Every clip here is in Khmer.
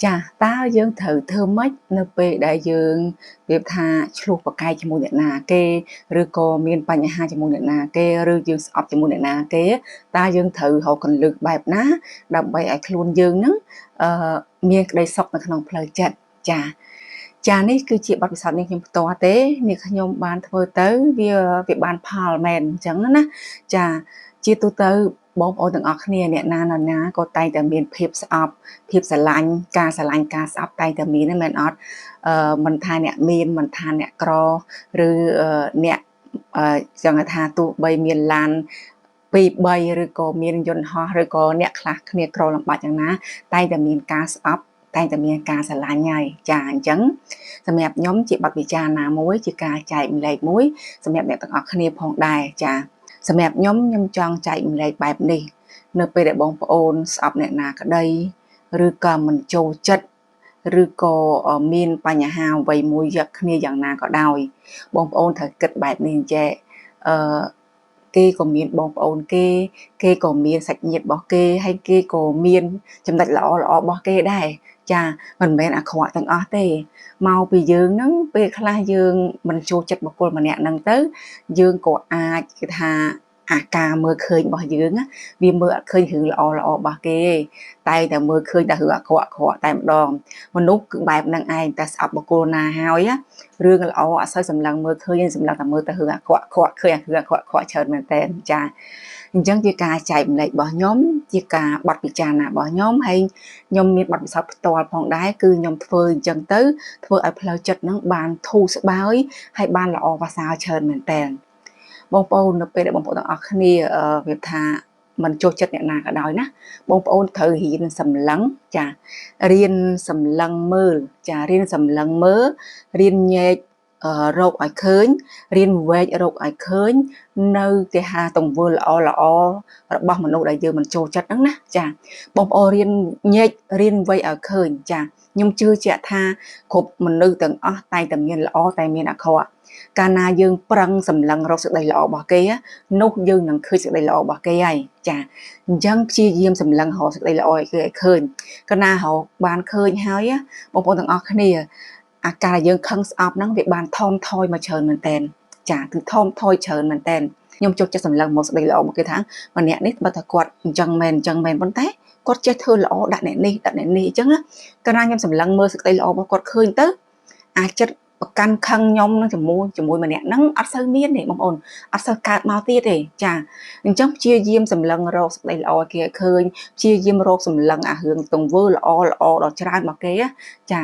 ចាតើយើងត្រូវធ្វើម៉េចនៅពេលដែលយើងរបៀបថាឈ្លោះប្រកែកជាមួយអ្នកណាគេឬក៏មានបញ្ហាជាមួយអ្នកណាគេឬយើងស្អប់ជាមួយអ្នកណាគេតើយើងត្រូវរកគន្លឹះបែបណាដើម្បីឲ្យខ្លួនយើងនឹងអឺមានក្តីសុខនៅក្នុងផ្លូវចិត្តចាចានេះគឺជាបទពិសោធន៍នេះខ្ញុំផ្ទាល់ទេនេះខ្ញុំបានធ្វើទៅវាវាបានផលមែនអញ្ចឹងណាចាជាទូទៅបងប្អូនទាំងអស់គ្នាអ្នកណានរណាក៏តែងតែមានភាពស្អប់ភាពស្រឡាញ់ការស្រឡាញ់ការស្អប់តែងតែមានហ្នឹងមែនអត់អឺមិនថាអ្នកមានមិនថាអ្នកក្រឬអ្នកចង់ថាទោះបីមានឡាន2 3ឬក៏មានយន្តហោះឬក៏អ្នកខ្លះគ្នាក្រលំបាកយ៉ាងណាតែងតែមានការស្អប់តែងតែមានការស្រឡាញ់ហើយចាអញ្ចឹងសម្រាប់ខ្ញុំជាបទវិចារណាមួយជាការចែកម្លែកមួយសម្រាប់អ្នកទាំងអស់គ្នាផងដែរចាសម្រាប់ខ្ញុំខ្ញុំចង់ចែកម្លែកបែបនេះនៅពេលដែលបងប្អូនស្អប់អ្នកណាក្តីឬក៏មិនចូលចិត្តឬក៏មានបញ្ហាអ្វីមួយយកគ្នាយ៉ាងណាក៏ដោយបងប្អូនត្រូវគិតបែបនេះចេះអឺគេក៏មានបងប្អូនគេគេក៏មានសាច់ញាតិរបស់គេហើយគេក៏មានចំណុចល្អល្អរបស់គេដែរចាមិនមែនអាក្រក់ទាំងអស់ទេមកពីយើងហ្នឹងពេលខ្លះយើងមិនចូលចិត្តបុគ្គលម្នាក់ហ្នឹងទៅយើងក៏អាចគេថាអាការមើលឃើញរបស់យើងវាមើលអត់ឃើញរឿងល្អល្អរបស់គេទេតែតែមើលឃើញតែរឿងអាក្រក់អាក្រក់តែម្ដងមនុស្សគឺបែបហ្នឹងឯងតែស្អប់បុគ្គលណាហើយរឿងល្អអត់សូវសម្លឹងមើលឃើញសម្លឹងតែមើលតែរឿងអាក្រក់អាក្រក់ឃើញអារឿងអាក្រក់អាក្រក់ច្រើនមែនតើចាអញ្ចឹងជាការចែកម្លែករបស់ខ្ញុំជាការបត់ពិចារណារបស់ខ្ញុំហើយខ្ញុំមានបទពិសោធន៍ផ្ទាល់ផងដែរគឺខ្ញុំធ្វើអញ្ចឹងទៅធ្វើឲ្យផ្លូវចិត្តនឹងបានធូរស្បើយហើយបានល្អប្រសើរច្រើនមែនតើបងប្អូននៅពេលដែលបងប្អូនទាំងអស់គ្នាវាថាមិនចូលចិត្តអ្នកណាក៏ដោយណាបងប្អូនត្រូវរៀនសម្លឹងចារៀនសម្លឹងមើលចារៀនសម្លឹងមើលរៀនញែករកឲ្យឃើញរៀនវែករកឲ្យឃើញនៅគេហៅទង្វើល្អល្អរបស់មនុស្សដែលយើងមិនចូលចិត្តហ្នឹងណាចាបងប្អូនរៀនញែករៀនវែកឲ្យឃើញចាខ្ញុំជឿជាក់ថាគ្រប់មនុស្សទាំងអស់តែងតែមានល្អតែមានអាក្រក់កាលណាយើងប្រឹងសម្លឹងរកសេចក្តីល្អរបស់គេនោះយើងនឹងឃើញសេចក្តីល្អរបស់គេហើយចាអញ្ចឹងព្យាយាមសម្លឹងរកសេចក្តីល្អឲ្យគេឲ្យឃើញកាលណារកបានឃើញហើយបងប្អូនទាំងអស់គ្នាអាការយើងខឹងស្អប់ហ្នឹងវាបានថមថយមកច្រើនមែនតែនចាគឺថមថយច្រើនមែនតែនខ្ញុំចូលចិត្តសម្លឹងមកសេចក្តីល្អមកគេថាម្នាក់នេះបើថាគាត់អញ្ចឹងមែនអញ្ចឹងមែនប៉ុន្តែគាត់ចេះធ្វើល្អដាក់អ្នកនេះដាក់អ្នកនេះអញ្ចឹងណាកាលណាខ្ញុំសម្លឹងមើលសេចក្តីល្អរបស់គាត់ឃើញទៅអាចិត្តប្រកាន់ខឹងខ្ញុំនឹងជាមួយជាមួយម្នាក់ហ្នឹងអត់សូវមានទេបងប្អូនអត់សូវកើតមកទៀតទេចាអញ្ចឹងព្យាយាមសម្លឹងរកសេចក្តីល្អគេឲ្យឃើញព្យាយាមរកសម្លឹងអារឿងទង្វើល្អល្អដល់ច្រើនមកគេចា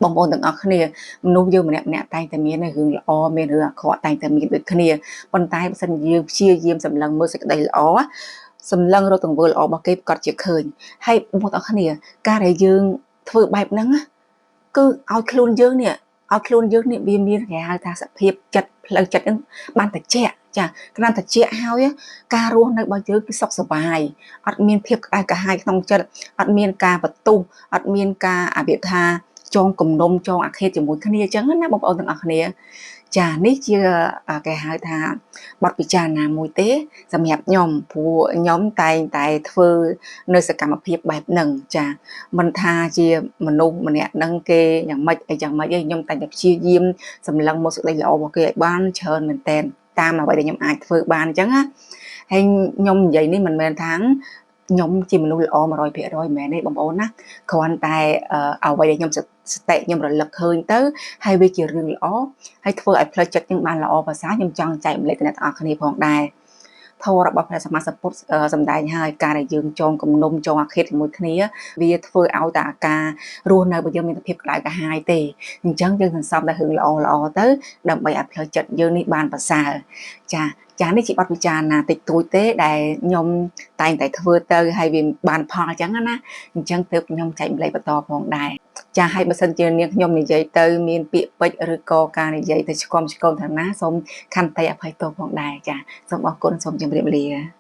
បងប្អូនទាំងអស់គ្នាមនុស្សយើងម្នាក់ម្នាក់តែងតែមានរឿងល្អមានរឿងអាក្រក់តែងតែមានដូចគ្នាប៉ុន្តែបើសិនយើងព្យាយាមសម្លឹងមើលសេចក្តីល្អសម្លឹងរកទង្វើល្អរបស់គេប្រកាសជាឃើញហើយបងប្អូនទាំងអស់គ្នាការដែលយើងធ្វើបែបហ្នឹងគឺឲ្យខ្លួនយើងនេះឲ្យខ្លួនយើងនេះវាមានគេហៅថាសភាពចិត្តផ្លូវចិត្តហ្នឹងបានតិចចាគ្រាន់តែជាហើយការរស់នៅរបស់យើងគឺសុខសប្បាយអត់មានភាពក្តៅក្រហាយក្នុងចិត្តអត់មានការបន្ទុះអត់មានការអភិថាចងគំនុំចងអាឃាតជាមួយគ្នាអញ្ចឹងណាបងប្អូនទាំងអស់គ្នាចានេះជាគេហៅថាបទពិចារណាមួយទេសម្រាប់ខ្ញុំព្រោះខ្ញុំតែងតែធ្វើនៅសកម្មភាពបែបហ្នឹងចាមិនថាជាមនុស្សម្នាក់ហ្នឹងគេយ៉ាងម៉េចអីយ៉ាងម៉េចទេខ្ញុំតែងតែព្យាយាមសម្លឹងមកសេចក្តីល្អរបស់គេឲ្យបានច្រើនមែនតែនតាមអ្វីដែលខ្ញុំអាចធ្វើបានអញ្ចឹងណាហើយខ្ញុំនិយាយនេះមិនមែនថាខ្ញុំជាមនុស្សល្អ100%មិនមែនទេបងប្អូនណាគ្រាន់តែអ្វីដែលខ្ញុំសតិខ្ញុំរលឹកឃើញទៅហើយវាជារឿងល្អហើយធ្វើឲ្យផ្លូវចិត្តខ្ញុំបានល្អប្រសើរខ្ញុំចង់ចែកម្លែកទៅអ្នកទាំងអស់គ្នាផងដែរធម៌របស់ព្រះសម្មាសម្ពុទ្ធសម្ដែងហើយការដែលយើងចងគំនុំចងអាឃាតជាមួយគ្នាវាធ្វើឲ្យតែអាការរស់នៅរបស់យើងមានភាពក្តៅក្រហាយទេអញ្ចឹងយើងសន្សំតែរឿងល្អល្អទៅដើម្បីឲ្យផ្លូវចិត្តយើងនេះបានប្រសើរចាចានេះជាបទពិចារណាតិចតួចទេដែលខ្ញុំតែងតែធ្វើទៅហើយវាបានផលអញ្ចឹងណាអញ្ចឹងទើបខ្ញុំចែកម្លែកបន្តផងដែរចាហើយបើសិនជានាងខ្ញុំនិយាយទៅមានពាក្យពេចន៍ឬក៏ការនិយាយទៅឆ្គាំឆ្គងខាងណាសូមខន្តីអភ័យទោសផងដែរចាសូមអរគុណសូមជម្រាបលា។